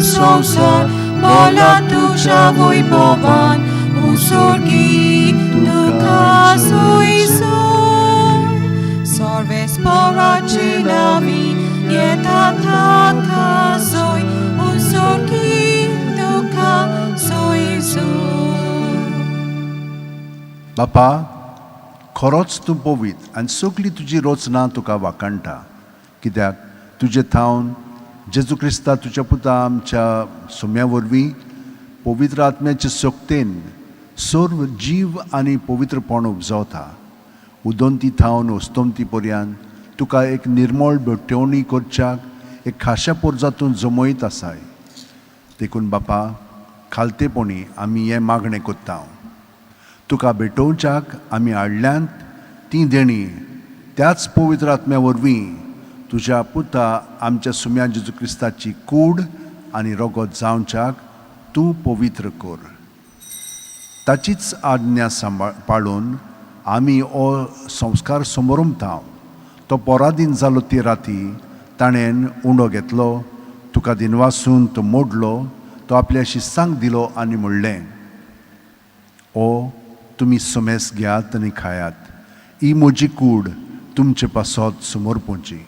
sonsor, bola tuja voi boban, usurgi duca suisur, sorves poracinavi, yeta tata soi, usurgi duca suisur. बापा, खरोच तूं पवित्र आनी सगली तुजी रचना तुका वाखाणटा, कित्याक तुजे थावन जेजू क्रिस्ता तुज्या पुता आमच्या सुम्या वरवीं पवित्र आत्म्याचे शक्तेन सर्व जीव आनी पवित्रपण उपजवता. उदंती थावन अस्तंती पर्यंत तुका एक निर्मळ भेटवणी करच्याक एक खाशा पोरजातून जमयत आसाय. देखून बापा, खालतेपणी आमी हें मागणें करता, तुका भेटोवच्याक आमी हाडल्यांत तीं देणीं त्याच पवित्र आत्म्या वरवीं तुज्या पुता आमच्या सुम्या जेजू क्रिस्ताची कूड आनी रगत जावच्याक तूं पवित्र कर. ताचीच आज्ञा सांबाळ पाळून आमी हो संस्कार समोरमता. तो पराधीन जालो ती राती ताणें उंडो घेतलो, तुका दिनवासून तो मोडलो, तो आपल्या शिस्तांक दिलो आनी म्हणलें, ओ तुमी समेस घेयात आनी खायात, ही म्हजी कूड तुमचे पासत समर्पूची.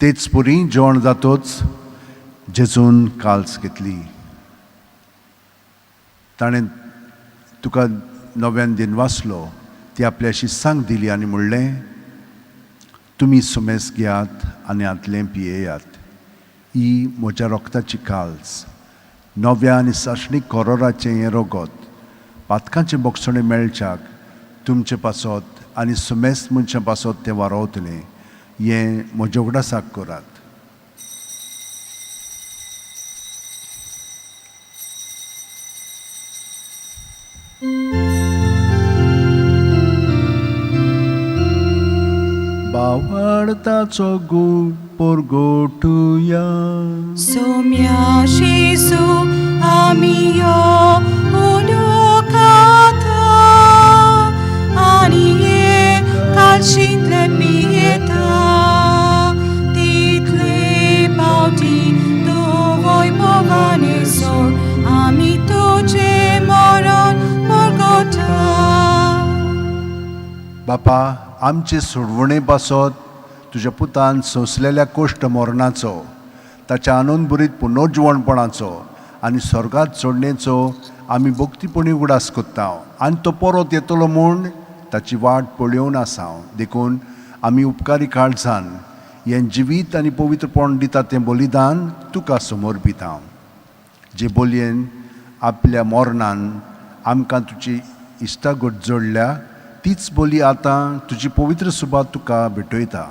तेच परी जेवण जातोच जेजून काल्स घेतली, ताणें तुका नव्यान दिनवासलो, ती आपल्या शिस्तांक दिली आनी म्हणलें, तुमी सुमेस घेयात आनी हांतलें पियेयात, ही म्हज्या रोगताची काल्स, नव्या आनी सासणीक कोरोराचें हें रगत पातकांचें बोगसणें मेळच्याक तुमचे पासत आनी सुमेस मनशां पासत तें वारोवतलें, हें म्हज्या उगडासाक करात. बावडताचो गूण परगटुया. सोम्या जेजू आमी यो उलोकाता आनी हे कालशींतले पियेता तितले पावटी तूं वैभवाने सोड आमी तुजें मरण परगटा. बापा, आमचे सोडवणे पासत तुज्या पुतान सोंसलेल्या कोश्ट मरणाचो, ताच्या आनंदभरीत पुनर्जिवणपणाचो आनी स्वर्गात चडणेचो आमी भक्तीपणी उगडास कोत्ता आनी तो परत येतलो म्हूण ताची वाट पळोवन आसा. देखून आमी उपकारी काळजान हें जिवीत आनी पवित्रपण दिता तें बलिदान तुका समर्पिता, जे बोलयेन आपल्या मरणान आमकां तुजी इश्टागत जोडल्या तीच बोली आतां तुजी पवित्र सुबात तुका भेटयता.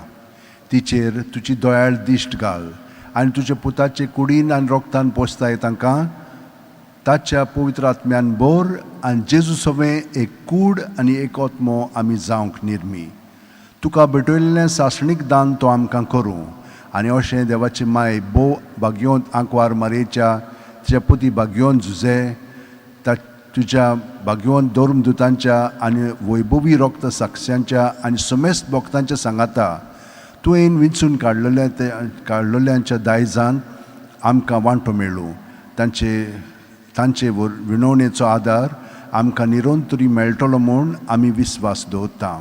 तिचेर तुजी दयाळ दिश्ट घाल आनी तुज्या पुताचे कुडीन आनी रोगतान पोसताय तांकां ताच्या पवित्र आत्म्यान बोर आनी जेजू सवें एक कूड आनी एक आत्मो आमी जावंक निर्मी. तुका भेटयल्लें सासणीक दान तो आमकां करूं आनी अशें देवाची माय भोव भाग्योंत आंकवार मारयेच्या तिच्या पुती भाग्योन झुजे ता तुज्या भाग्यवंत धर्मदुतांच्या आनी वैभवी रोक्त साक्षांच्या आनी समेस्त भक्तांच्या सांगाता तुवें विंचून काडलेल्या ते काडलेल्यांच्या दायजान आमकां वांटो मेळूं. तांचे तांचे विनवणेचो आदार आमकां निरंतरी मेळटलो म्हूण आमी विस्वास दवरता.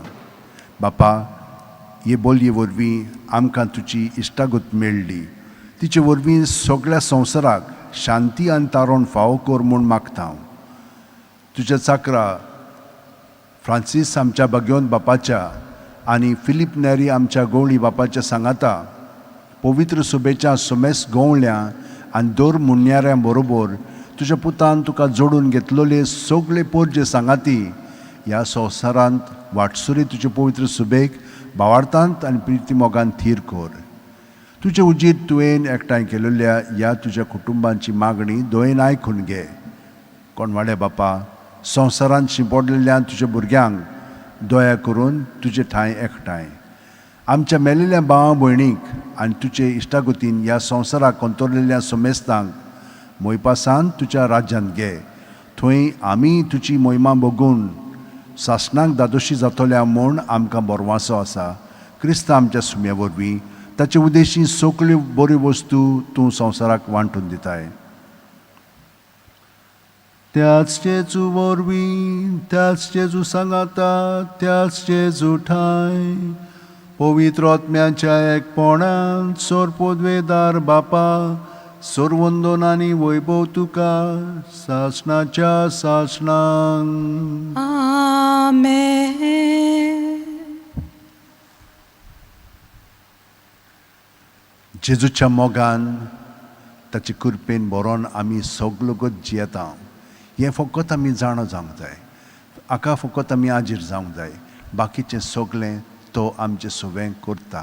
बापा, हे बोलये वरवीं आमकां तुजी इश्टागत मेळ्ळी, तिचे वरवीं सगळ्या संवसाराक शांती आनी तारण फावो कर म्हूण मागता. तुज्या चाकरा फ्रांसीस आमच्या भाग्यवंत बापाच्या आनी फिलीप नेरी आमच्या गवळी बापाच्या सांगाता पवित्र सुबेच्या समेस गवळ्या आनी दर मुन्याऱ्यां बरोबर तुज्या पुतान तुका जोडून घेतलेले सगळे पोरजे सांगाती ह्या संवसारांत वाटसुरी तुजे पवित्र सुबेक भावार्थांत आनी प्रिती मोगान थीर कर. तुजे उजीर तुवें एकठांय केलेल्या ह्या तुज्या कुटुंबांची मागणी दोयेन आयकून घे. कोणवाड्या बापा, संवसारांत शिंपडलेल्या तुज्या भुरग्यांक दया करून तुजे ठांय एकठांय आमच्या मेलेल्या भावा भयणीक आनी तुजे इश्टागतीन ह्या संवसाराक अंतरलेल्या समेस्तांक मोयपासान तुज्या राज्यांत घे. थंय आमी तुजी मोहिमा बगून सासणाक दादोशी जातल्या म्हूण आमकां बरवासो आसा. क्रिस्तांव आमच्या सुम्या वरवीं ताचे उद्देशी सगळ्यो बऱ्यो वस्तू तूं संवसाराक वांटून दिताय. त्याच जेजू वरवीं, त्याच जेजू सांगाता, त्याच जेजू ठांय पवित्र आत्म्याच्या एकपणान सोरपोदवेदार बापा, सोरवंदन आनी वैभव तुका सासणाच्या सासणांक. आमेन. जेजूच्या मोगान ताचे कृपेन बरोवन आमी सगलो गत जियेता. हें फकत आमी जाणा जावंक जाय, हाका फकत आमी आजीर जावंक जाय. बाकीचें सगलें तो आमचें सवें करता,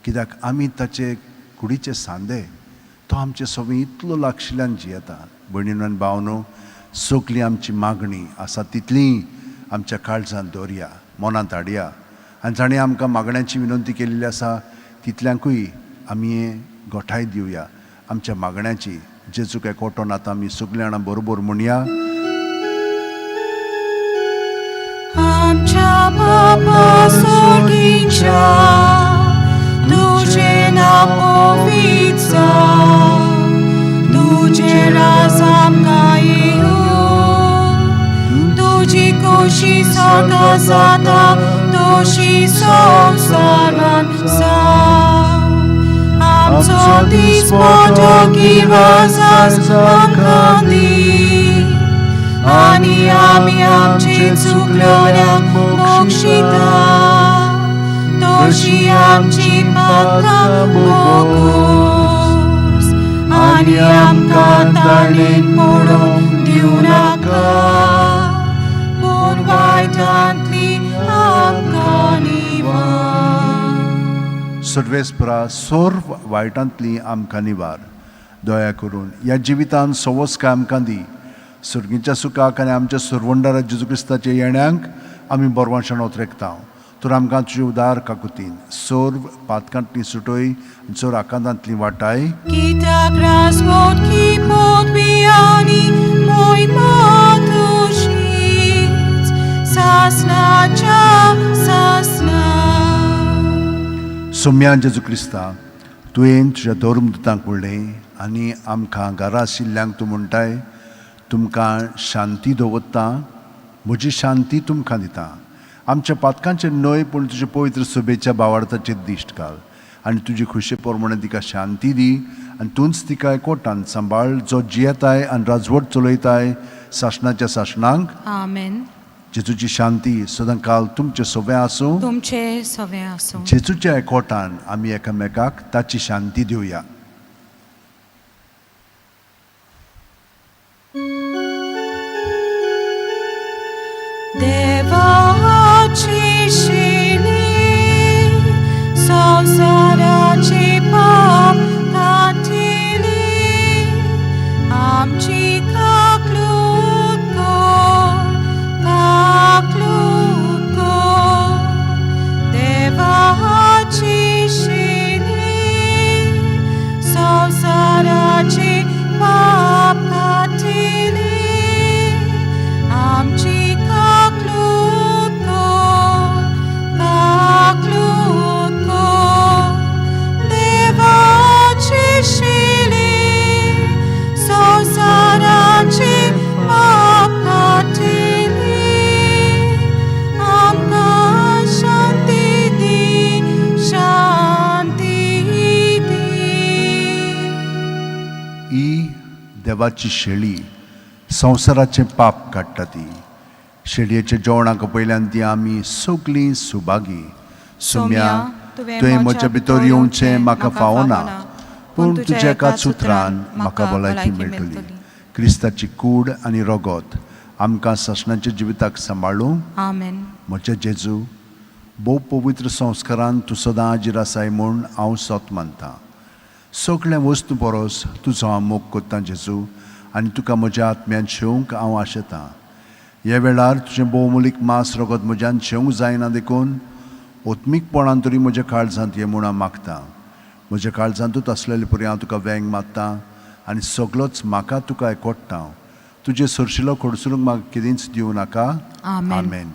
कित्याक आमी ताचे कुडीचे सांदे. तो आमचे सवें इतलो लागशिल्ल्यान जियेता. भयणीनो आनी भावनो, सगली आमची मागणी आसा तितली आमच्या काळजांत दवरया, मनांत हाडया आनी जाणें आमकां मागण्यांची विनंती केल्ली आसा तितल्यांकूय आमी गोठाय दिवया आमच्या मागण्याची. जेजूक एकवटोन आतां आमी सगळीं जाणां बरोबर म्हणया. आमच्या बापा स्वर्गीच्या, तुझे नांव पवित्र जावं, तुझे राज आमकां येवं, तुजी खोशी स्वर्गा जाता तशी संवसारांत जावं. आमचो दिसपट्टो गिरास आज आमकां दी आनी आमी आमचे चुकलोल्यांक बक्षिता तशी आमची पातकां मोगूस आनी आमकां ताणेन पडूंक दिवं नाका, पूण वायटांतली आमकां निवार. सर्वेस्परा, सर्व वायटांतली आमकां निवार. दया करून ह्या जिवितान सवस्काय आमकां दी. सर्गीच्या सुखाक आनी आमच्या सरवंडारा जेजू क्रिस्ताच्या येण्यांक आमी बरवांशान ओतरेकता. तर आमकां तुजे उदार काकुतीन सर्व पातकांतली सुटय, चड आकांतांतली वाटाय. कित्याक राजवट की पदवी आनी मोहिमा तुजीच सासणाच्या सासणा. सोम्या जेजू क्रिस्ता, तुवें तुज्या धर्मदुतांक म्हणलें आनी आमकां घरा आशिल्ल्यांक तूं म्हणटाय, तुमकां शांती दवरता, म्हजी शांती तुमकां दिता. आमच्या पातकांचे न्हय पूण तुजे पवित्र सभेच्या भावार्थाचेर दिश्ट घाल आनी तुजी खुशे प्रमाणे तिका शांती दी आनी तूंच तिका एकवटान सांबाळ जो जियेताय आनी राजवट चलयताय सासणाच्या सासणांक. आमेन. जेजूची शांती सदांकाल तुमचे सोबे आसूं. तुमचे सवे आसूं. जेजूच्या एकवटान आमी एकामेकाक ताची शांती दिवया. देवाची शिली संवसाराची पाप काटिली आमची काकलूत कर, काकलूत कर. देवाची शिली संवसाराची पाप काटिली आमची काकलूत कर, काकलूत कर. देवाची शिली संवसाराची पाप काटिली आमकां शांती दी, शांती दी. ही देवाची शेळी संवसाराचें पाप काडटा. ती शेळयेच्या जेवणाक पयल्यान ती आमी सगलीं सुभागी. सुम्या, तुवें म्हज्या भितर येवचें म्हाका फावना, पूण तुज्या एकाच उतरान म्हाका भलायकी मेळटली. क्रिस्ताची कूड आनी रगत आमकां सासणाच्या जिविताक सांबाळूं. आमेन. म्हज्या जेजू, भोव पवित्र संस्कारान तूं सदां हाजीर आसाय म्हूण हांव सत मानतां. सगळ्या वस्तू परस तुजो हांव मोग कोत्तां जेजू, आनी तुका म्हज्या आत्म्यान शेवंक हांव आशेतां. ह्या वेळार तुजें भोवमोलीक मांस रगत म्हज्यान शेवंक जायना देखून ओत्मीकपणान तरी म्हज्या काळजांत ये म्हूण हांव मागतां. म्हज्या काळजांतूच आसलेले परी हांव तुका वेंग मारता आनी सगलोच म्हाका तुका एकवटता. तुजें सरशिलो खडसुरूंक म्हाका कितेंच दिवं नाका. आमेन. आमेन.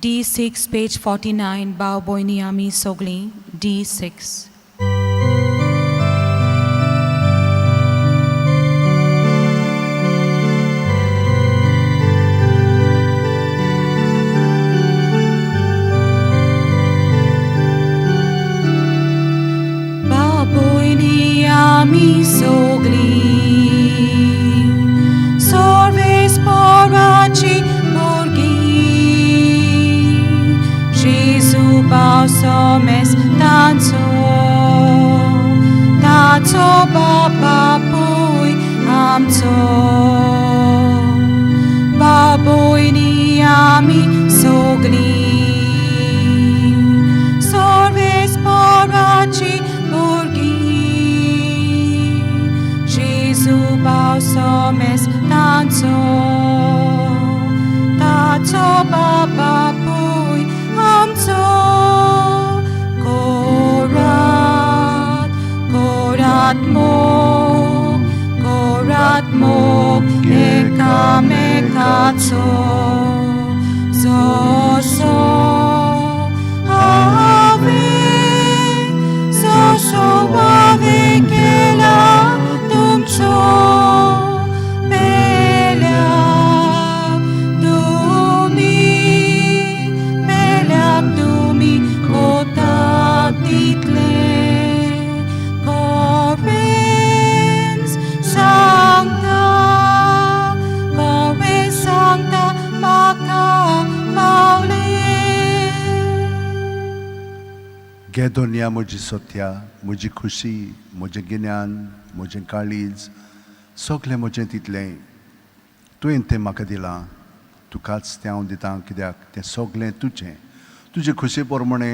D6 page 49. भाव भयणी आमी सगळीं D6. बाबोयनी आमी सगळीं सर्वेस्पराची भुरगीं जेजू पावसो मेस तांचो ताचो बापूय आमचो. बाबोयनी आमी सगळीं सर्वेस्पराची भुरगीं जेजू पावसो मेस तांचो ताचो बापूय आमचो. कोरात कोरात मोग, कोरात मोग एकामेकाचो जसो हांवें जसो हांवें केला तुमचो पेल्याक तुमी, पेल्याक तुमी कोता तितलें. कोवेंस सांगता, कोवेंस सांगता म्हाका पावलें. घे दोनया म्हजी सत्या, म्हजी खुशी, म्हजें गिन्यान, म्हजें काळीज, सगलें म्हजें तितलें तुवें तें म्हाका दिलां. तुकाच तें हांव दितां कित्याक तें सगलें तुजें. तुजे खुशे प्रमाणे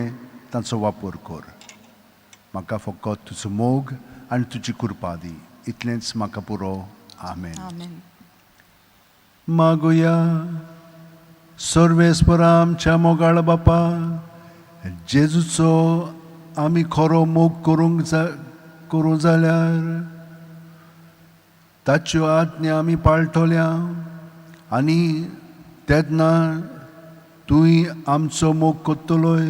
तांचो वापर कर. म्हाका फकत तुजो मोग आनी तुजी कृपा दी, इतलेंच म्हाका पुरो. आमेन. आमेन. मागुया. सर्वेस्परा आमच्या मोगाळ बापा, जेजूचो आमी खरो मोग करूंक जा करूं जाल्यार ताच्यो आज्ञा आमी पाळटल्या आनी तेन्ना तूंय आमचो मोग करतलोय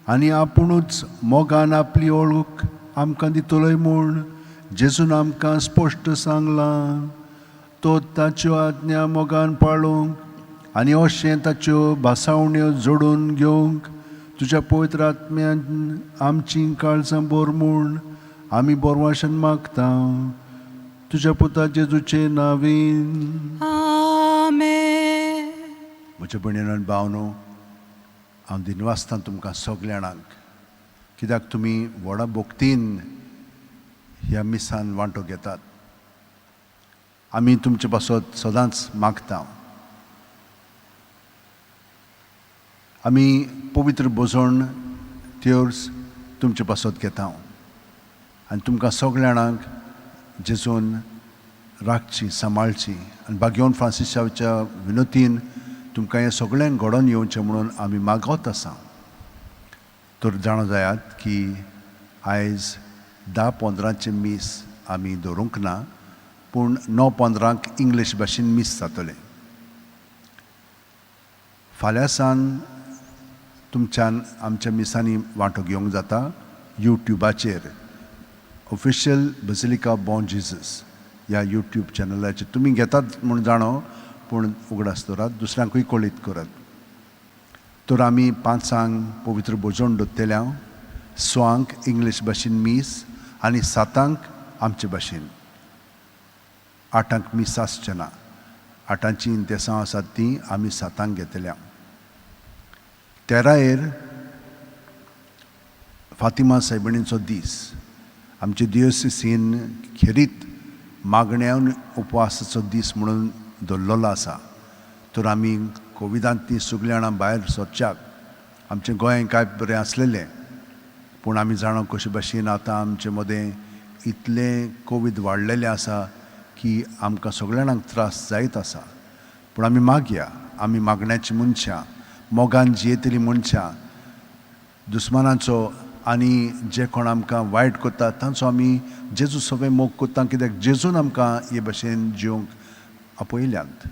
आनी आपुणूच मोगान आपली वळख आमकां दितलोय म्हूण जेजून आमकां स्पश्ट सांगलां. तो ताच्यो आज्ञा मोगान पाळूंक आनी अशें ताच्यो भासावण्यो जोडून घेवंक तुज्या पवित्र आत्म्यान आमचीं काळजां बोर म्हूण आमी बोरवाशन मागता तुज्या पुता जेजूचे नावीन. आमेन. म्हज्या भयणीन आनी भावनो, हांव दिनवासतां तुमकां सगल्या जाणांक, कित्याक तुमी व्हडा भक्तीन ह्या मिसान वांटो घेतात. आमी तुमचे पासत सदांच मागता. आमी पवित्र भोजन त्योर्स तुमचे पासत घेता आनी तुमकां सगल्या जाणांक जेजून राखची, सांबाळची आनी बागेवन फ्रांसिसाच्या विनोतीन तुमकां हें सगळें घडोवन येवचें म्हणून आमी मागत आसा. तर जाणा जायात की आयज 10:15 मीस आमी दवरूंक ना, पूण 9:15 इंग्लीश भाशेन मीस जातलें. फाल्यां सान तुमच्यान आमच्या मिसांनी वांटो घेवंक जाता युट्युबाचेर ऑफिशियल बसिलिका बॉन जिजस ह्या युट्यूब चॅनलाचेर तुमी घेतात म्हूण जाणो, पूण उगडास दवरात दुसऱ्यांकूय कळीत करात. तर आमी 5 पवित्र भोजन दवरतले, 6 इंग्लीश भाशेन मीस आनी 7 आमचे भाशेन. 8 मीस आसचें ना, 8 इंतेसांव आसात तीं आमी 7 घेतल्या. 13 फातिमा सायबिणीचो दीस आमचे दियोसीन खेरीत मागण्या उपवासाचो दीस म्हणून दवरलेलो आसा. तर आमी कोविडांत ती सगळीं जाणां भायर सरच्याक आमचें गोंय कांय बरें आसलेलें, पूण आमी जाणा कशे भाशेन आतां आमचे मदें इतलें कोवीड वाडलेलें आसा की आमकां सगळ्या जाणांक त्रास जायत आसा. पूण आमी मागया, आमी मागण्याची मनशां, मोगान जियेतलीं मनशां, दुस्मानाचो आनी जे कोण आमकां वायट करता तांचो आमी जेजू सगळें मोग करता, कित्याक जेजून आमकां हे भाशेन जिवंक आपयल्यात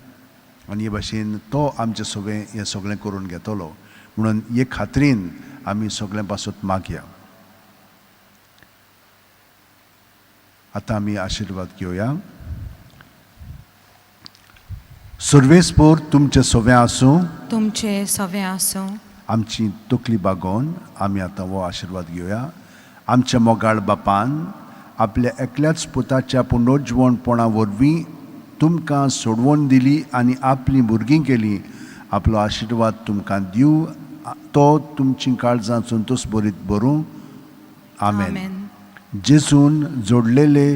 आनी हे भाशेन तो आमचें सगळें हें सगळें करून घेतलो म्हणून हे खात्रीन आमी सगळें पासत मागया. आतां आमी आशिर्वाद घेवया. सर्वेस्पोर तुमचें सगळें आसूं, तुमचें सगळें आसूं. आमची तकली बागोवन आमी आतां हो आशिर्वाद घेवया. आमच्या मोगाळ बापान आपल्या एकल्याच पुताच्या पुनर्जिवणपणा वरवीं तुमकां सोडवून दिली आनी आपलीं भुरगीं केलीं. आपलो आशिर्वाद तुमकां दिवं, तो तुमचीं काळजां संतोश बरीत भरूं. आमेन. जेजून जोडलेले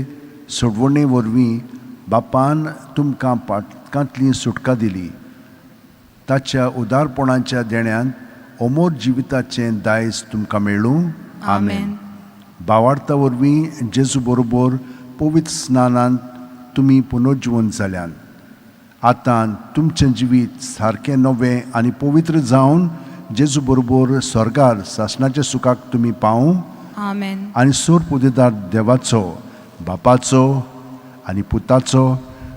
सोडवणे वरवीं बापान तुमकां पाटकांतली सुटका दिली. ताच्या उदारपणाच्या देण्यान अमोर जिविताचें दायज तुमकां मेळूं. आमेन. बावार्ता वरवीं जेजू बरोबर पवित्र स्नानान तुमी पुनर्जिवन जाल्यान. आतां तुमचें जिवीत सारकें नवें आनी पवित्र जावन जेजू बरोबर स्वर्गार सासणाच्या सुखाक तुमी पावूं. आमेन. आनी सोर पुदेदार देवाचो, बापाचो आनी पुताचो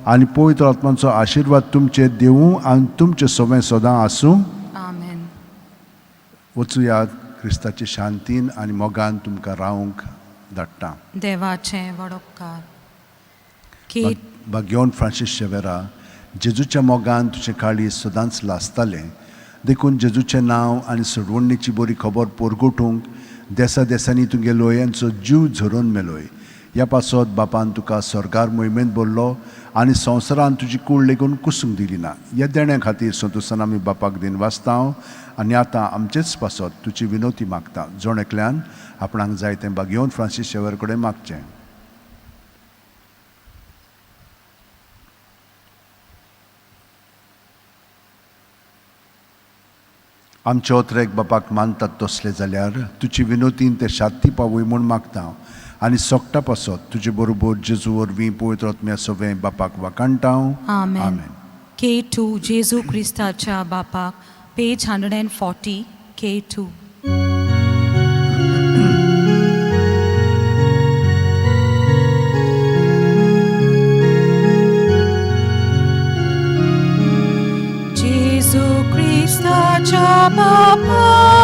आनी पवित्र आत्माचो आशिर्वाद तुमचेर देवूं आनी तुमचें सगळें सदां आसूं. आमेन. वचुयात क्रिस्ताचे शांतीन आनी मोगान तुमकां रावंक धाडटा. देवाचें व्हड उपकार. भाग्योन फ्रांसीस शेवेरा, जेजूच्या मोगान तुजें काळीज सदांच लासतालें, देखून जेजूचें नांव आनी सोडवणीची बरी खबर पोरगोटूंक देसा देसांनी तुगे लोयांचो जीव झरोवन मेलोय. ह्या पासत बापान तुका स्वर्गार मोहिमेंत भरलो आनी संवसारान तुजी कूड लेगून कुसूंक दिली ना. ह्या देण्या खातीर संतोसान आमी बापाक दिनवासता आनी आतां आमचेच पासत तुजी विनोती मागता. जण एकल्यान आपणाक जाय तें बागेवन फ्रांसीस शेवर कडेन मागचें. आमचे ओत्रेक बापाक मानतात तसले जाल्यार तुजी विनोतीन ते शांती पावय म्हूण मागता आनी सोकटा पासत तुजे बरोबर जेजू वरवीं पवित्र आत्म्या सगळें बापाक वाखाणटा. आमेन. K2 जेजू क्रिस्ताच्या बापाक, पेज 140, K2. जेजू क्रिस्ताच्या बापाक